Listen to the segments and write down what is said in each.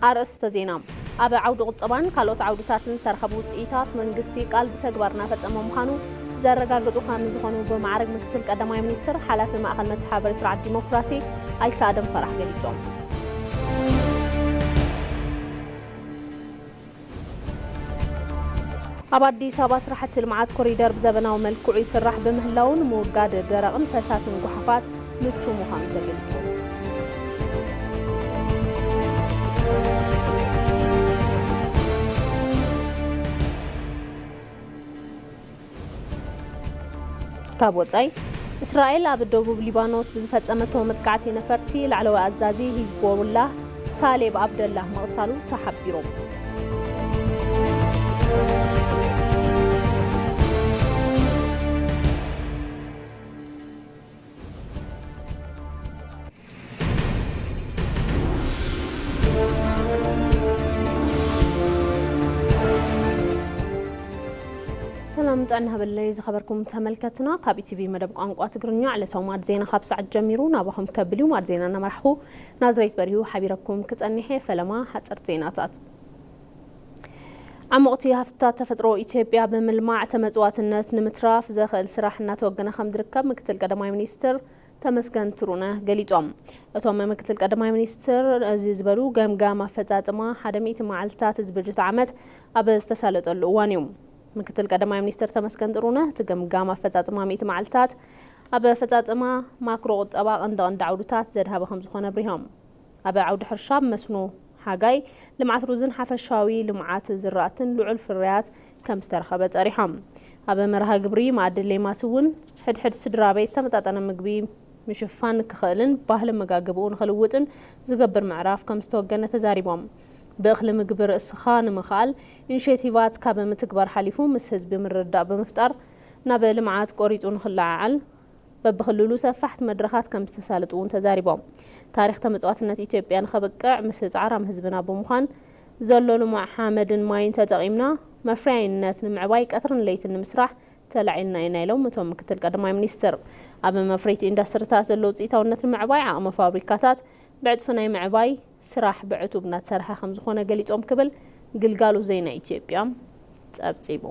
ኣርእስተ ዜና። ኣብ ዓውዲ ቁጠባን ካልኦት ዓውድታትን ዝተረኸቡ ውፅኢታት መንግስቲ ቃል ብተግባር እናፈፀመ ምዃኑ ዘረጋግፁ ከም ዝኾኑ ብማዕረግ ምክትል ቀዳማይ ሚኒስትር ሓላፊ ማእኸል መተሓበሪ ስርዓት ዲሞክራሲ ኣይተ ኣደም ፈራሕ ገሊፆም። ኣብ ኣዲስ ኣበባ ስራሕቲ ልምዓት ኮሪደር ብዘበናዊ መልክዑ ይስራሕ ብምህላውን ምውጋድ ደረቕን ፈሳስን ጓሓፋት ምቹ ምዃኑ ተገሊጹ። ካብ ወጻኢ፣ እስራኤል ኣብ ደቡብ ሊባኖስ ብዝፈጸመቶ መጥቃዕቲ ነፈርቲ ላዕለዋይ ኣዛዚ ሂዝቦላህ ታሌብ ኣብደላህ ምቕታሉ ተሓቢሩ። ሰላም ጥዕና ሃበለይ ዝኸበርኩም ተመልከትና፣ ካብ ኢቲቪ መደብ ቋንቋ ትግርኛ ዕለታዊ ማዕድ ዜና ካብ ሰዓት ጀሚሩ ናባኹም ከብል እዩ። ማዕድ ዜና እናመራሕኹ ናዝሬት በሪሁ ሓቢረኩም ክጸንሕ እየ። ፈለማ ሓጸርቲ ዜናታት። ዓሞቕቲ ሃፍትታት ተፈጥሮ ኢትዮጵያ ብምልማዕ ተመጽዋትነት ንምትራፍ ዘኽእል ስራሕ እናተወገነ ከም ዝርከብ ምክትል ቀዳማይ ሚኒስትር ተመስገን ጥሩነህ ገሊጾም። እቶም ምክትል ቀዳማይ ሚኒስትር እዚ ዝበሉ ገምጋም ኣፈጻጽማ ሓደ ሚእቲ መዓልትታት እዚ በጀት ዓመት ኣብ ዝተሳለጠሉ እዋን እዩ። ምክትል ቀዳማይ ሚኒስትር ተመስገን ጥሩነህ እቲ ገምጋም ኣፈጻጽማ ሚእቲ መዓልትታት ኣብ ኣፈጻጽማ ማክሮ ቁጠባ ቀንዲ ቀንዲ ዓውድታት ዘድሃበ ከም ዝኾነ ኣብሪሆም። ኣብ ዓውዲ ሕርሻ፣ መስኖ፣ ሓጋይ ልምዓት ሩዝን ሓፈሻዊ ልምዓት ዝራእትን ልዑል ፍርያት ከም ዝተረኸበ ጸሪሖም። ኣብ መርሃ ግብሪ መኣዲ ሌማት እውን ሕድሕድ ስድራ ቤት ዝተመጣጠነ ምግቢ ምሽፋን ክኽእልን ባህሊ መጋግብኡ ንኽልውጥን ዝገብር ምዕራፍ ከም ዝተወገነ ተዛሪቦም። ብእኽሊ ምግቢ ርእስኻ ንምኽኣል ኢኒሼቲቫት ካብ ምትግባር ሓሊፉ ምስ ህዝቢ ምርድዳእ ብምፍጣር ናብ ልምዓት ቆሪጹ ንኽለዓዓል በብክልሉ ሰፋሕቲ መድረኻት ከም ዝተሳለጡ እውን ተዛሪቦም። ታሪኽ ተመጽዋትነት ኢትዮጵያ ንኸብቅዕ ምስጻር ኣብ ህዝብና ብምዃን ዘሎ ልሙዕ ሓመድን ማይን ተጠቒምና መፍረያይነት ንምዕባይ ቀትርን ለይትን ንምስራሕ ተላዒልና ኢና ኢሎም እቶም ምክትል ቀዳማይ ሚኒስትር። ኣብ መፍረይቲ ኢንዱስትሪታት ዘሎ ውፅኢታውነት ንምዕባይ ዓቕሚ ፋብሪካታት ብዕፅፊ ናይ ምዕባይ ስራሕ ብዕቱብ እናተሰርሐ ከም ዝኾነ ገሊፆም ክብል ግልጋሎት ዜና ኢትዮጵያ ፀብፂቡ።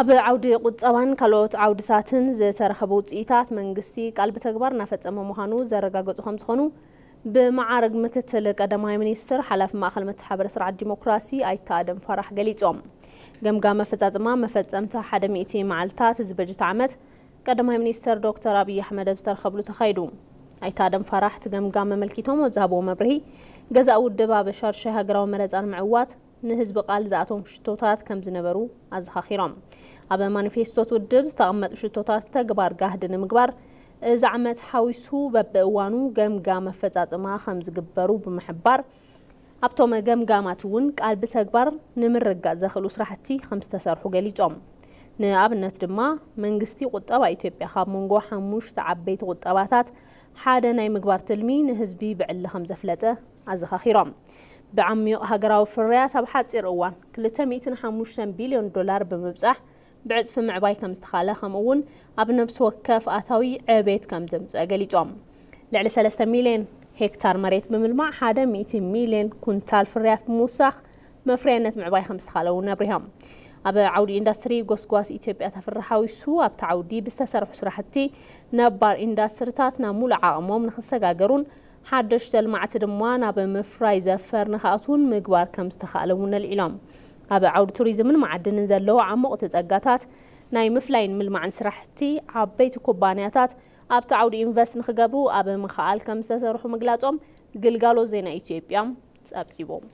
ኣብ ዓውዲ ቁጠባን ካልኦት ዓውድታትን ዝተረኸቡ ውፅኢታት መንግስቲ ቃል ብተግባር እናፈፀመ ምዃኑ ዘረጋገፁ ከም ዝኾኑ ብመዓርግ ምክትል ቀዳማይ ሚኒስትር ሓላፊ ማእኸል መተሓበሪ ስርዓት ዲሞክራሲ ኣይተ ኣደም ፋራሕ ገሊፆም። ገምጋም ኣፈፃፅማ መፈፀምታ ሓደ ሚእቲ መዓልታት እዚ በጀት ዓመት ቀዳማይ ሚኒስትር ዶክተር ኣብይ ኣሕመድ ኣብ ዝተረኸብሉ ተኻይዱ። ኣይተ ኣደም ፋራሕ እቲ ገምጋም መመልኪቶም ኣብ ዝሃብዎ መብርሂ፣ ገዛእ ውድብ ኣብ ሻድሻይ ሃገራዊ መረፃ ንምዕዋት ንህዝቢ ቃል ዝኣተዎም ሽቶታት ከም ዝነበሩ ኣዘኻኺሮም። ኣብ ማኒፌስቶት ውድብ ዝተቐመጡ ሽቶታት ብተግባር ጋህዲ ንምግባር እዚ ዓመት ሓዊሱ በብእዋኑ ገምጋም ኣፈፃፅማ ከም ዝግበሩ ብምሕባር፣ ኣብቶም ገምጋማት እውን ቃል ብተግባር ንምርግጋፅ ዘኽእሉ ስራሕቲ ከም ዝተሰርሑ ገሊፆም። ንኣብነት ድማ መንግስቲ ቁጠባ ኢትዮጵያ ካብ መንጎ ሓሙሽተ ዓበይቲ ቁጠባታት ሓደ ናይ ምግባር ትልሚ ንህዝቢ ብዕሊ ከም ዘፍለጠ ኣዘኻኺሮም። ብዓሚቕ ሃገራዊ ፍርያት ኣብ ሓፂር እዋን ክልተ ሚእትን ሓሙሽተን ቢልዮን ዶላር ብምብፃሕ ብዕፅፊ ምዕባይ ከም ዝተኻለ፣ ከምኡ እውን ኣብ ነብሲ ወከፍ ኣታዊ ዕቤት ከም ዘምፅአ ገሊፆም። ልዕሊ ሰለስተ ሚልዮን ሄክታር መሬት ብምልማዕ ሓደ ሚእቲ ሚልዮን ኩንታል ፍርያት ብምውሳኽ መፍረያይነት ምዕባይ ከም ዝተኻለ እውን ኣብሪሆም። ኣብ ዓውዲ ኢንዱስትሪ ጎስጓስ ኢትዮጵያ ተፍሪ ሓዊሱ ኣብቲ ዓውዲ ብዝተሰርሑ ስራሕቲ ነባር ኢንዱስትሪታት ናብ ሙሉእ ዓቕሞም ንክሰጋገሩን ሓደሽቲ ኣልማዕቲ ድማ ናብ ምፍራይ ዘፈር ንክኣትዉን ምግባር ከም ዝተኻእለ እውን ኣልዒሎም። ኣብ ዓውዲ ቱሪዝምን መዓድንን ዘለዉ ዓሞቕቲ ጸጋታት ናይ ምፍላይን ምልማዕን ስራሕቲ ዓበይቲ ኩባንያታት ኣብቲ ዓውዲ ኢንቨስት ንክገብሩ ኣብ ምኽኣል ከም ዝተሰርሑ ምግላጾም ግልጋሎት ዜና ኢትዮጵያ ጸብጺቦም።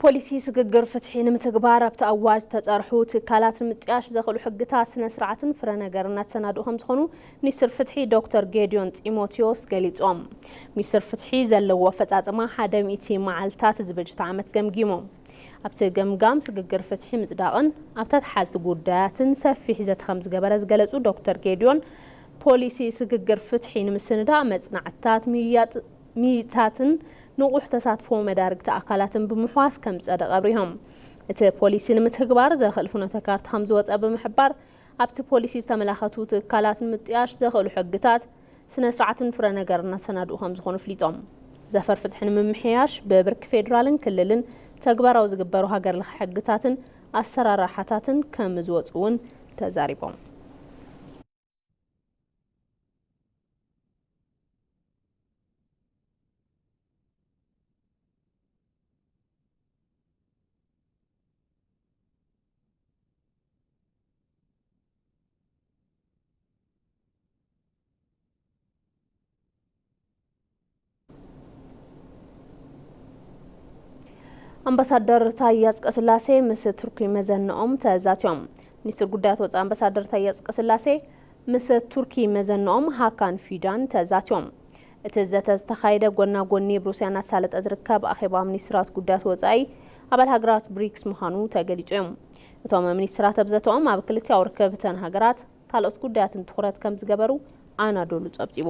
ፖሊሲ ስግግር ፍትሒ ንምትግባር ኣብቲ ኣዋጅ ዝተጸርሑ ትካላት ንምጥያሽ ዘኽእሉ ሕግታት፣ ስነ ስርዓትን ፍረ ነገር እናተሰናድኡ ከም ዝኾኑ ሚኒስትር ፍትሒ ዶክተር ጌዲዮን ጢሞቴዎስ ገሊጾም። ሚኒስትር ፍትሒ ዘለዎ ኣፈጻጽማ ሓደ ሚእቲ መዓልታት እዚ በጀት ዓመት ገምጊሞም። ኣብቲ ገምጋም ስግግር ፍትሒ ምጽዳቕን ኣብ ተተሓዝቲ ጉዳያትን ሰፊሕ ዘተ ከም ዝገበረ ዝገለጹ ዶክተር ጌዲዮን፣ ፖሊሲ ስግግር ፍትሒ ንምስንዳእ መጽናዕትታት፣ ምይይጣትን ንቑሕ ተሳትፎ መዳርግቲ ኣካላትን ብምሕዋስ ከም ዝጸደቐ ኣብሪሆም። እቲ ፖሊሲ ንምትግባር ዘኽእል ፍኖተ ካርታ ከም ዝወጸ ብምሕባር፣ ኣብቲ ፖሊሲ ዝተመላኸቱ ትካላት ንምጥያሽ ዘኽእሉ ሕግታት፣ ስነ ስርዓትን ፍረ ነገር እናሰናድኡ ከም ዝኾኑ ኣፍሊጦም። ዘፈር ፍትሒ ንምምሕያሽ ብብርኪ ፌዴራልን ክልልን ተግባራዊ ዝግበሩ ሃገር ለኸ ሕግታትን ኣሰራርሓታትን ከም ዝወፁ እውን ተዛሪቦም። ኣምባሳደር ታዬ ኣጽቀስላሴ ምስ ቱርኪ መዘንኦም ተዛትዮም። ሚኒስትር ጉዳያት ወጻኢ ኣምባሳደር ታዬ ኣጽቀስላሴ ምስ ቱርኪ መዘንኦም ሃካን ፊዳን ተዛትዮም። እቲ ዘተ ዝተኻየደ ጎና ጎኒ ብሩስያ እናተሳለጠ ዝርከብ ኣኼባ ሚኒስትራት ጉዳያት ወጻኢ ኣባል ሃገራት ብሪክስ ምዃኑ ተገሊጹ እዮም። እቶም ሚኒስትራት ኣብ ዘተኦም ኣብ ክልቲኣዊ ርክብ እተን ሃገራት ካልኦት ጉዳያትን ትኹረት ከም ዝገበሩ ኣናዶሉ ጸብጺቡ።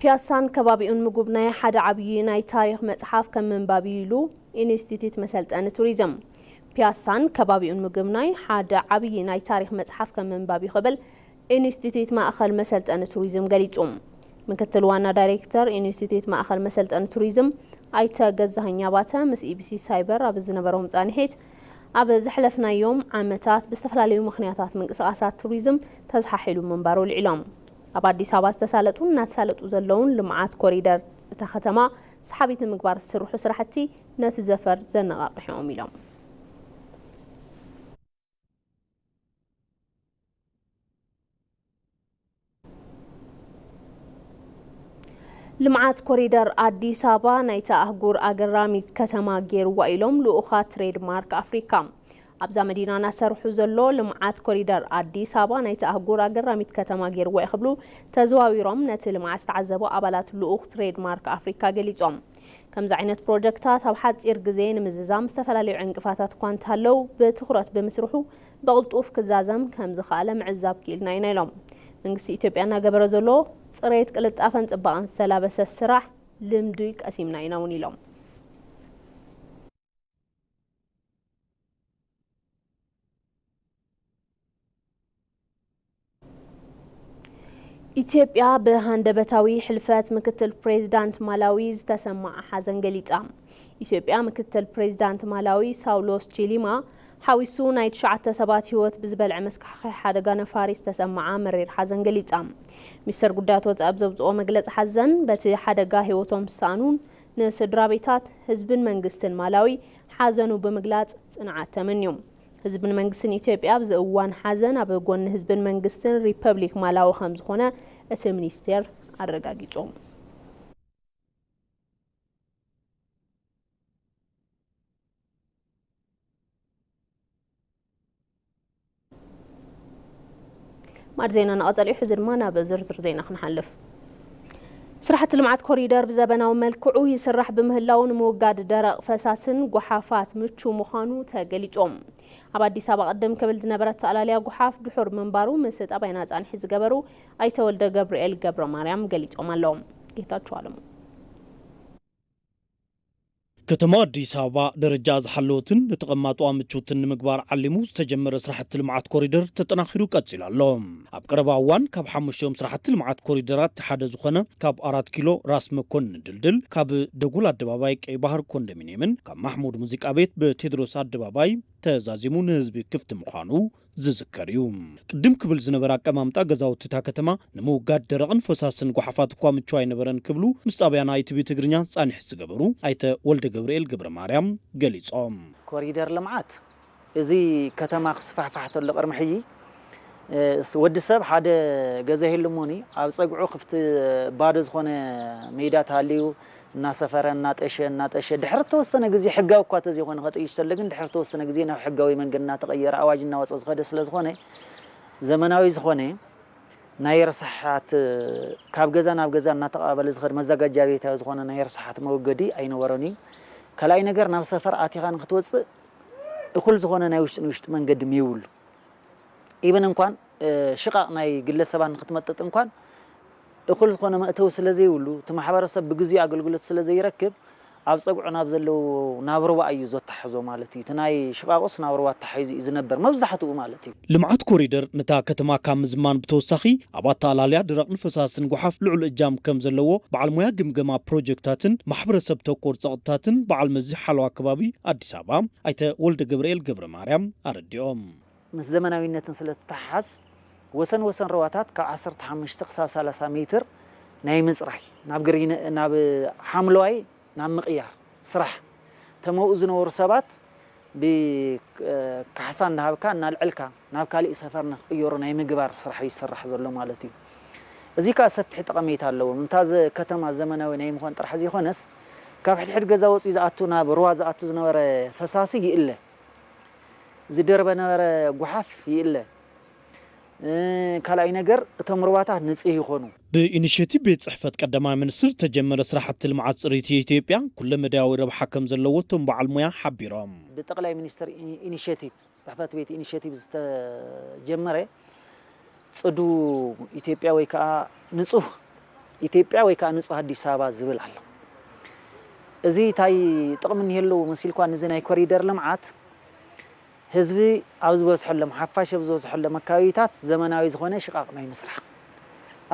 ፒያሳን ከባቢኡን ምጉብናይ ሓደ ዓብዪ ናይ ታሪኽ መጽሓፍ ከም ምንባብ እዩ ኢሉ ኢንስቲትዩት መሰልጠኒ ቱሪዝም። ፒያሳን ከባቢኡን ምጉብናይ ሓደ ዓብዪ ናይ ታሪኽ መጽሓፍ ከም ምንባብ እዩ ክብል ኢንስቲትዩት ማእኸል መሰልጠኒ ቱሪዝም ገሊጹ። ምክትል ዋና ዳይሬክተር ኢንስቲትዩት ማእኸል መሰልጠኒ ቱሪዝም ኣይተ ገዛኸኝ ኣባተ ምስ ኢቢሲ ሳይበር ኣብ ዝነበሮም ጻንሒት፣ ኣብ ዘሕለፍናዮም ዓመታት ብዝተፈላለዩ ምኽንያታት ምንቅስቓሳት ቱሪዝም ተዝሓሒሉ ምንባሩ ኣልዒሎም። ኣብ ኣዲስ ኣበባ ዝተሳለጡን እናተሳለጡ ዘለውን ልምዓት ኮሪደር እታ ከተማ ሰሓቢት ንምግባር ዝስርሑ ስራሕቲ ነቲ ዘፈር ዘነቓቕሑ እዮም ኢሎም። ልምዓት ኮሪደር ኣዲስ ኣበባ ናይታ ኣህጉር ኣገራሚት ከተማ ገይርዋ ኢሎም ልኡኻት ትሬድማርክ ኣፍሪካ። ኣብዛ መዲና እናሰርሑ ዘሎ ልምዓት ኮሪደር ኣዲስ ኣበባ ናይታ ኣህጉር ኣገራሚት ከተማ ገይርዋ እዩ ክብሉ ተዘዋዊሮም ነቲ ልምዓት ዝተዓዘቡ ኣባላት ልኡኽ ትሬድማርክ ኣፍሪካ ገሊጾም። ከምዚ ዓይነት ፕሮጀክታት ኣብ ሓፂር ግዜ ንምዝዛም ዝተፈላለዩ ዕንቅፋታት እኳ እንተሃለው ብትኹረት ብምስርሑ ብቕልጡፍ ክዛዘም ከም ዝኸኣለ ምዕዛብ ክኢልና ኢና ኢሎም። መንግስቲ ኢትዮጵያ እናገበረ ዘሎ ፅሬት፣ ቅልጣፈን ፅባቐን ዝተላበሰ ስራሕ ልምዲ ቀሲምና ኢና እውን ኢሎም። ኢትዮጵያ ብሃንደበታዊ ሕልፈት ምክትል ፕሬዚዳንት ማላዊ ዝተሰማዓ ሓዘን ገሊጻ። ኢትዮጵያ ምክትል ፕሬዚዳንት ማላዊ ሳውሎስ ቺሊማ ሓዊሱ ናይ ትሽዓተ ሰባት ህይወት ብዝበልዐ መስካሕካሒ ሓደጋ ነፋሪት ዝተሰማዓ መሪር ሓዘን ገሊጻ። ሚኒስተር ጉዳያት ወጻኢ ኣብ ዘውጽኦ መግለጺ ሓዘን በቲ ሓደጋ ህይወቶም ዝሰኣኑን ንስድራ ቤታት ህዝብን መንግስትን ማላዊ ሓዘኑ ብምግላጽ ጽንዓት ተመንዩ። ህዝብን መንግስትን ኢትዮጵያ ኣብዚ እዋን ሓዘን ኣብ ጎኒ ህዝብን መንግስትን ሪፐብሊክ ማላዊ ከም ዝኾነ እቲ ሚኒስቴር ኣረጋጊጹ። ማዕድ ዜና እናቐጸለ እዩ። ሕዚ ድማ ናብ ዝርዝር ዜና ክንሓልፍ። ስራሕቲ ልምዓት ኮሪደር ብዘበናዊ መልክዑ ይስራሕ ብምህላው ንምውጋድ ደረቕ ፈሳስን ጓሓፋት ምቹ ምዃኑ ተገሊጾም። ኣብ ኣዲስ ኣበባ ቅድም ክብል ዝነበረ ተኣላልያ ጓሓፍ ድሑር ምንባሩ ምስ ጣባይና ጻንሒ ዝገበሩ ኣይተ ወልደ ገብርኤል ገብረ ማርያም ገሊጾም ኣለዉ። ጌታቸው ኣለሙ። ከተማ ኣዲስ ኣበባ ደረጃ ዝሓለወትን ንተቐማጦኣ ምችውትን ንምግባር ዓሊሙ ዝተጀመረ ስራሕቲ ልምዓት ኮሪደር ተጠናኺሩ ቀጺሉ ኣሎ። ኣብ ቀረባ እዋን ካብ ሓሙሽቲኦም ስራሕቲ ልምዓት ኮሪደራት ሓደ ዝኾነ ካብ ኣራት ኪሎ ራስ መኮንን ድልድል፣ ካብ ደጎል ኣደባባይ ቀይ ባህር ኮንዶሚንየምን ካብ ማሕሙድ ሙዚቃ ቤት ብቴድሮስ ኣደባባይ ተዛዚሙ ንህዝቢ ክፍቲ ምዃኑ ዝዝከር እዩ። ቅድም ክብል ዝነበረ ኣቀማምጣ ገዛውቲ እታ ከተማ ንምውጋድ ደረቕን ፈሳስን ጓሓፋት እኳ ምቹው ኣይነበረን ክብሉ ምስ ጣብያና ኢቲቪ ትግርኛ ጻንሒት ዝገበሩ ኣይተ ወልደ ገብርኤል ገብረ ማርያም ገሊጾም። ኮሪደር ልምዓት እዚ ከተማ ክስፋሕፋሕ ተሎ ቅድሚ ሕጂ፣ እ፣ ስ-፣ ወዲ ሰብ ሓደ ገዛ ይህሉ እሞኒ ኣብ ጸግዑ ክፍቲ ባዶ ዝኾነ ሜዳ ተሃልዩ እናሰፈረ፣ እናጠሸ፣ እናጠሸ፣ ድሕሪ ተወሰነ ግዜ፣ ሕጋዊ እኳ ተዘይኮነ ከጥይሽ ተሎ፣ ግን ድሕሪ ተወሰነ ግዜ ናብ ሕጋዊ መንገዲ እናተቐየረ፣ ኣዋጅ እናወፀ ዝኸደ ስለ ዝኾነ፣ ዘመናዊ ዝኾነ ናይ ረሳሓት ካብ ገዛ ናብ ገዛ እናተቐባበለ ዝኸድ መዘጋጃ ቤታዊ ዝኾነ ናይ ረሳሓት መወገዲ ኣይነበሮን እዩ። ካልኣይ ነገር ናብ ሰፈር ኣቲኻ ንክትወፅእ እኹል ዝኾነ ናይ ውሽጢ ንውሽጢ መንገዲ የብሉ። ኢብን እንኳን ሽቓቕ ናይ ግለሰባት ንክትመጥጥ እንኳን እኹል ዝኾነ መእተዊ ስለ ዘይብሉ እቲ ማሕበረሰብ ብግዜኡ ኣገልግሎት ስለ ዘይረክብ ኣብ ፀግዑ ናብ ዘለዎ ናብ ሩባ እዩ ዘተሓዞ ማለት እዩ። እቲ ናይ ሽቓቑስ ናብ ሩባ ኣተሓሒዙ እዩ ዝነበር መብዛሕትኡ ማለት እዩ። ልምዓት ኮሪደር ነታ ከተማ ካብ ምዝማን ብተወሳኺ ኣብ ኣተኣላልያ ደረቕን ፈሳስን ጓሓፍ ልዑል እጃም ከም ዘለዎ በዓል ሞያ ግምገማ ፕሮጀክታትን ማሕበረሰብ ተኮር ፀቕጥታትን በዓል መዚ ሓለዋ ከባቢ ኣዲስ ኣበባ ኣይተ ወልደገብርኤል ገብረማርያም ኣረዲኦም። ምስ ዘመናዊነትን ስለ ትተሓሓዝ ወሰን ወሰን ሩባታት ካብ ዓሰርተ ሓሙሽተ ክሳብ ሰላሳ ሜትር ናይ ምፅራይ ናብ ግሪነ ናብ ሓምለዋይ ናብ ምቕያር ስራሕ ተመኡ ዝነበሩ ሰባት ብካሕሳ እንዳሃብካ እናልዐልካ ናብ ካሊእ ሰፈር ንክቕየሩ ናይ ምግባር ስራሕ ይሰራሕ ዘሎ ማለት እዩ። እዚ ከዓ ሰፊሕ ጠቐሜታ ኣለዎ። ምንታ ዘ ከተማ ዘመናዊ ናይ ምዃን ጥራሕ ዘይኮነስ ካብ ሕድሕድ ገዛ ወፂኡ ዝኣቱ ናብ ሩባ ዝኣቱ ዝነበረ ፈሳሲ ይእለ ዝደርበ ነበረ ጓሓፍ ይእለ። ካልኣይ ነገር እቶም ሩባታት ንፅህ ይኾኑ። ብኢኒሼቲቭ ቤት ፅሕፈት ቀዳማይ ሚኒስትር ዝተጀመረ ስራሕቲ ልምዓት ፅሬት ኢትዮጵያ ኩለመዳያዊ ረብሓ ከም ዘለዎ እቶም በዓል ሙያ ሓቢሮም። ብጠቕላይ ሚኒስትር ኢኒሼቲቭ ፅሕፈት ቤት ኢኒሼቲቭ ዝተጀመረ ፅዱ ኢትዮጵያ ወይ ከዓ ንፁህ ኢትዮጵያ ወይ ከዓ ንፁህ ኣዲስ ኣበባ ዝብል ኣሎ። እዚ እንታይ ጥቕሚ እኒሀለዎ መሲልኳ ንዚ ናይ ኮሪደር ልምዓት ህዝቢ ኣብ ዝበዝሐሎም ሓፋሽ ኣብ ዝበዝሐሎም ኣካባቢታት ዘመናዊ ዝኾነ ሽቓቕ ናይ ምስራሕ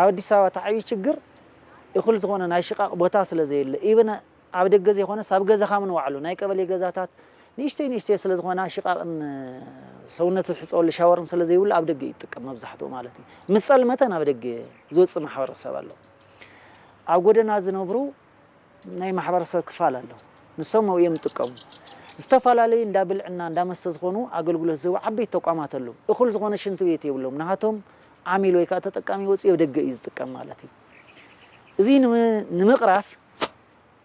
ኣብ ኣዲስ ኣበባ እቲ ዓብዪ ችግር እኹል ዝኾነ ናይ ሽቓቕ ቦታ ስለ ዘየለ ኢብን ኣብ ደገ ዘይኮነስ ኣብ ገዛኻ ምንባዕሉ ናይ ቀበሌ ገዛታት ንእሽተይ ንእሽተይ ስለ ዝኾና ሽቓቕን ሰውነት ዝሕፀወሉ ሻወርን ስለ ዘይብሉ ኣብ ደገ እዩ ዝጥቀም መብዛሕትኡ ማለት እዩ። ምስ ፀልመተ ናብ ደገ ዝወፅእ ማሕበረሰብ ኣሎ። ኣብ ጎደና ዝነብሩ ናይ ማሕበረሰብ ክፋል ኣሎ። ንሶም ኣብኡ እዮም ዝጥቀሙ። ዝተፈላለዩ እንዳ ብልዕና እንዳ መስተ ዝኾኑ ኣገልግሎት ዝህቡ ዓበይቲ ተቋማት ኣለዉ። እኹል ዝኾነ ሽንቲ ቤት የብሎም። ናሃቶም ዓሚል ወይ ከዓ ተጠቃሚ ወፂኡ ኣብ ደገ እዩ ዝጥቀም ማለት እዩ። እዚ ንምቕራፍ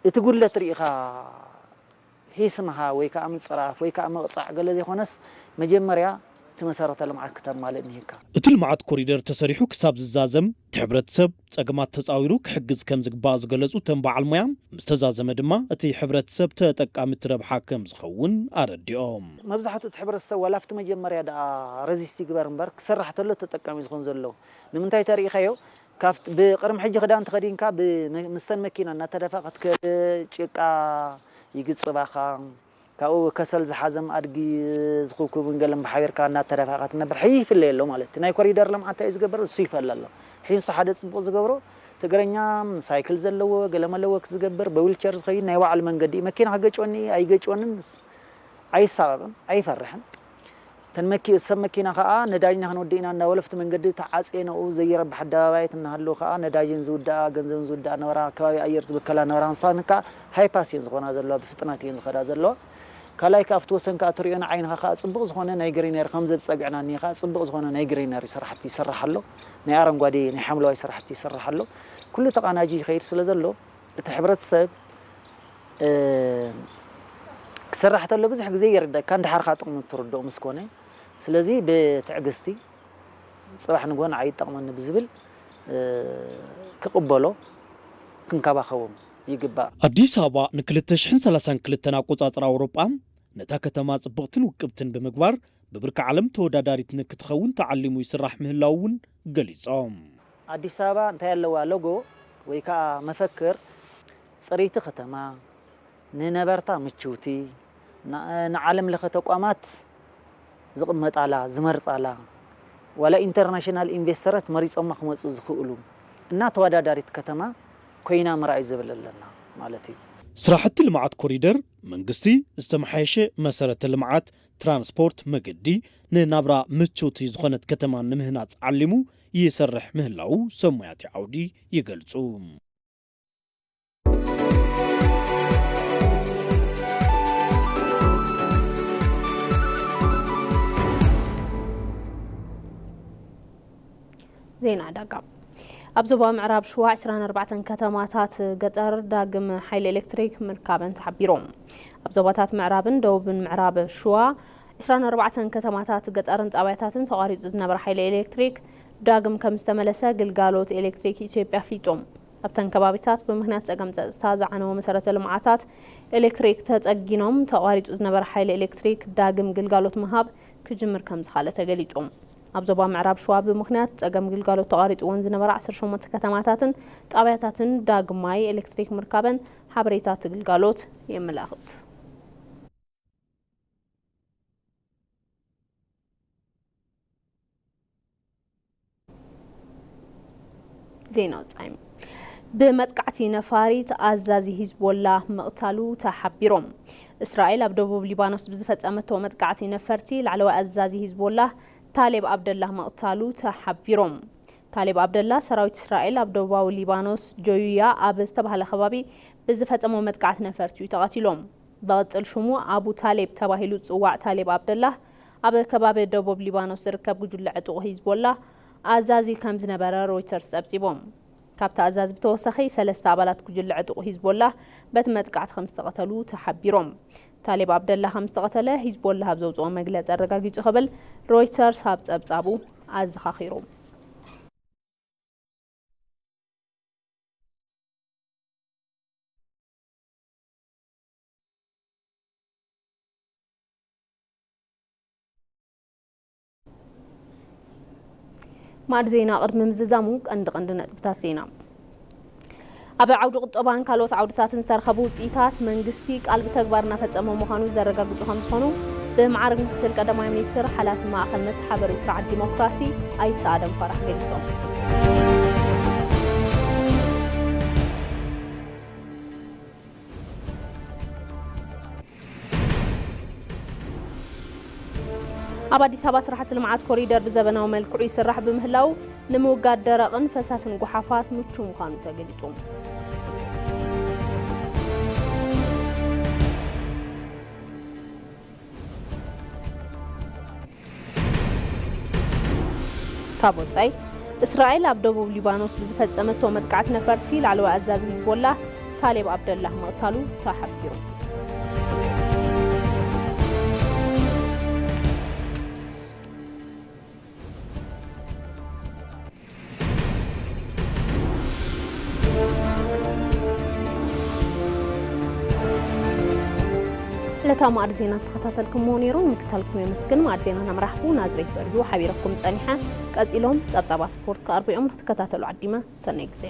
እቲ ጉድለት ርኢኻ ሂስምኻ ወይ ከዓ ምፅራፍ ወይ ከዓ ምቕፃዕ ገለ ዘይኮነስ መጀመርያ እቲ መሰረተ ልምዓት ክተማልእ እኒህካ። እቲ ልምዓት ኮሪደር ተሰሪሑ ክሳብ ዝዛዘም እቲ ሕብረተሰብ ፀገማት ተፃዊሩ ክሕግዝ ከም ዝግባእ ዝገለፁ እቶም በዓል ሙያ ምስ ተዛዘመ ድማ እቲ ሕብረተሰብ ተጠቃሚ እቲ ረብሓ ከም ዝኸውን ኣረዲኦም። መብዛሕትኡ እቲ ሕብረተሰብ ዋላ ኣብቲ መጀመርያ ደኣ ረዚስት ይግበር እምበር ክስራሕ ተሎ ተጠቃሚ ዝኸውን ዘሎ ንምንታይ ተሪኢኻዮ ካብቲ ብቅድሚ ሕጂ ክዳን ተኸዲንካ ብ- ምስተን መኪና እናተደፋቐትክ ጭቃ ይግፅባኻ ካብኡ ከሰል ዝሓዘም ኣድጊ ዝኹብኩብን ገለን ብሓቢርካ እናተደፋቐ ትነብር ሕይ ይፍለየ ኣሎ ማለት እዩ ናይ ኮሪደር ልምዓት እንታይ እዩ ዝገብር እሱ ይፈለ ኣሎ ሕይ እሱ ሓደ ፅቡቕ ዝገብሮ ትግረኛ ሳይክል ዘለዎ ገለመለ ወክ ዝገብር ብዊልቸር ዝኸይድ ናይ ባዕሉ መንገዲ እዩ መኪና ክገጭወኒ እዩ ኣይገጭወንን ኣይሳቐቕን ኣይፈርሕን እተን መኪ ሰብ መኪና ከኣ ነዳጅና ክንወድእ ኢና እንዳበለ ኣብቲ መንገዲ ተዓጽየ ነኡ ዘይረብሕ ኣደባባያት እናሃለዉ ከኣ ነዳጅን ዝውድኣ ገንዘብን ዝውድኣ ነበራ ከባቢ ኣየር ዝብከላ ነበራ ንሳን ከኣ ሃይፓስ እየን ዝኾና ዘለዋ ብፍጥነት እየን ዝኸዳ ዘለዋ ካልኣይ ከኣ ኣብቲ ወሰን ከኣ ትሪኦ ንዓይንኻ ከኣ ጽቡቕ ዝኾነ ናይ ግሪነሪ ከምዚ ኣብ ጸግዕና እኒሀ ከኣ ጽቡቕ ዝኾነ ናይ ግሪነሪ ስራሕቲ ይስራሕ ኣሎ ናይ ኣረንጓዴ ናይ ሓምለዋይ ስራሕቲ ይስራሕ ኣሎ ኩሉ ተቓናጂ ይኸይድ ስለ ዘሎ እቲ ሕብረተሰብ ክስራሕ ተሎ ብዙሕ ግዜ ይርደካ እንድሓርካ ጥቕሚ ትርድኦ ምስ ኮነ ስለዚ ብትዕግስቲ ፅባሕ ንግሆ ንዓይ ይጠቕመኒ ብዝብል ክቕበሎ ክንከባኸቦም ይግባእ። ኣዲስ ኣበባ ን ክልተ ሽሕን ሰላሳን ክልተን ኣቆፃፅራ ኣውሮጳ ነታ ከተማ ፅብቕትን ውቅብትን ብምግባር ብብርኪ ዓለም ተወዳዳሪት ንክትኸውን ተዓሊሙ ይስራሕ ምህላው እውን ገሊፆም። ኣዲስ ኣበባ እንታይ ኣለዋ ሎጎ ወይ ከዓ መፈክር ፅርይቲ ከተማ፣ ንነበርታ ምችውቲ፣ ንዓለም ለኸ ተቋማት ዝቕመጣላ፣ ዝመርፃላ፣ ዋላ ኢንተርናሽናል ኢንቨስተረት መሪፆማ ክመፁ ዝኽእሉ እና ተወዳዳሪት ከተማ ኮይና ምርኣይ ዝብል ኣለና ማለት እዩ። ስራሕቲ ልምዓት ኮሪደር መንግስቲ ዝተመሓየሸ መሰረተ ልምዓት ትራንስፖርት፣ መገዲ፣ ንናብራ ምችውቲ ዝኾነት ከተማ ንምህናፅ ዓሊሙ ይሰርሕ ምህላዉ ሰብ ሞያቲ ዓውዲ ይገልፁ። ዜና ዕዳጋ። ኣብ ዞባ ምዕራብ ሽዋ ዕስራን ኣርባዕተን ከተማታት ገጠር ዳግም ሓይሊ ኤሌክትሪክ ምርካበን ተሓቢሩ። ኣብ ዞባታት ምዕራብን ደቡብን ምዕራብ ሽዋ ዕስራን ኣርባዕተን ከተማታት ገጠርን ጣብያታትን ተቋሪጹ ዝነበረ ሓይሊ ኤሌክትሪክ ዳግም ከም ዝተመለሰ ግልጋሎት ኤሌክትሪክ ኢትዮጵያ ኣፍሊጡ። ኣብተን ከባቢታት ብምኽንያት ጸገም ጸጥታ ዝዓነወ መሰረተ ልምዓታት ኤሌክትሪክ ተጸጊኖም፣ ተቋሪጹ ዝነበረ ሓይሊ ኤሌክትሪክ ዳግም ግልጋሎት ምሃብ ክጅምር ከም ዝኻለ ተገሊጹ። ኣብ ዞባ ምዕራብ ሸዋ ብምኽንያት ጸገም ግልጋሎት ተቋሪጽወን ዝነበራ ዓሰርተ ሸሞንተ ከተማታትን ጣብያታትን ዳግማይ ኤሌክትሪክ ምርካበን ሓበሬታ እቲ ግልጋሎት የመላኽት። ዜና ወጻኢ። ብመጥቃዕቲ ነፋሪት ኣዛዚ ሂዝቦላ ምቕታሉ ተሓቢሮም። እስራኤል ኣብ ደቡብ ሊባኖስ ብዝፈጸመቶ መጥቃዕቲ ነፈርቲ ላዕለዋይ ኣዛዚ ሂዝቦላ ታሌብ ኣብደላህ ምቕታሉ ተሓቢሮም። ታሌብ ኣብደላ ሰራዊት እስራኤል ኣብ ደቡባዊ ሊባኖስ ጆዩያ ኣብ ዝተባህለ ከባቢ ብዝፈጸሞ መጥቃዕቲ ነፈርቲ እዩ ተቐቲሎም። ብቕጽል ሽሙ ኣቡ ታሌብ ተባሂሉ ዝጽዋዕ ታሌብ ኣብደላህ ኣብ ከባቢ ደቡብ ሊባኖስ ዝርከብ ጉጅለ ዕጡቕ ሂዝቦላ ኣዛዚ ከም ዝነበረ ሮይተርስ ጸብጺቦም። ካብቲ ኣዛዚ ብተወሳኺ ሰለስተ ኣባላት ጉጅለ ዕጡቕ ሂዝቦላ በቲ መጥቃዕቲ ከም ዝተቐተሉ ተሓቢሮም። ታሌብ ኣብደላ ከም ዝተቐተለ ሂዝቦላ ኣብ ዘውጽኦ መግለጺ ኣረጋጊጹ ክብል ሮይተርስ ኣብ ጸብጻቡ ኣዘኻኺሩ። ማዕድ ዜና ቅድሚ ምዝዛሙ ቀንዲ ቀንዲ ነጥብታት ዜና። ኣብ ዓውዲ ቁጠባን ካልኦት ዓውድታትን ዝተረኸቡ ውፅኢታት መንግስቲ ቃል ብተግባር እናፈፀመ ምዃኑ ዘረጋግፁ ከም ዝኾኑ ብማዕርግ ምክትል ቀዳማይ ሚኒስትር ሓላፊ ማእኸል መተሓበሪ ስርዓት ዲሞክራሲ ኣይተ ኣደም ፋራሕ ገሊፆም። ኣብ ኣዲስ ኣበባ ስራሕቲ ልምዓት ኮሪደር ብዘበናዊ መልክዑ ይስራሕ ብምህላው ንምውጋድ ደረቕን ፈሳስን ጓሓፋት ምቹ ምዃኑ ተገሊጹ። ካብ ወጻኢ፣ እስራኤል ኣብ ደቡብ ሊባኖስ ብዝፈጸመቶ መጥቃዕቲ ነፈርቲ ላዕለዋይ ኣዛዚ ሂዝቦላህ ታሌብ ኣብደላህ ምቕታሉ ተሓቢሩ። ዕለታዊ ማዕድ ዜና ዝተኸታተልኩምዎ ነይሩ። ንምክትታልኩም የመስግን። ማዕድ ዜና እናመራሕኩ ናዝሬት በሪሁ ሓቢረኩም ጸኒሐ። ቀጺሎም ጸብጻባት ስፖርት ክቐርቡ እዮም። ንክትከታተሉ ዓዲመ። ሰናይ ግዜ።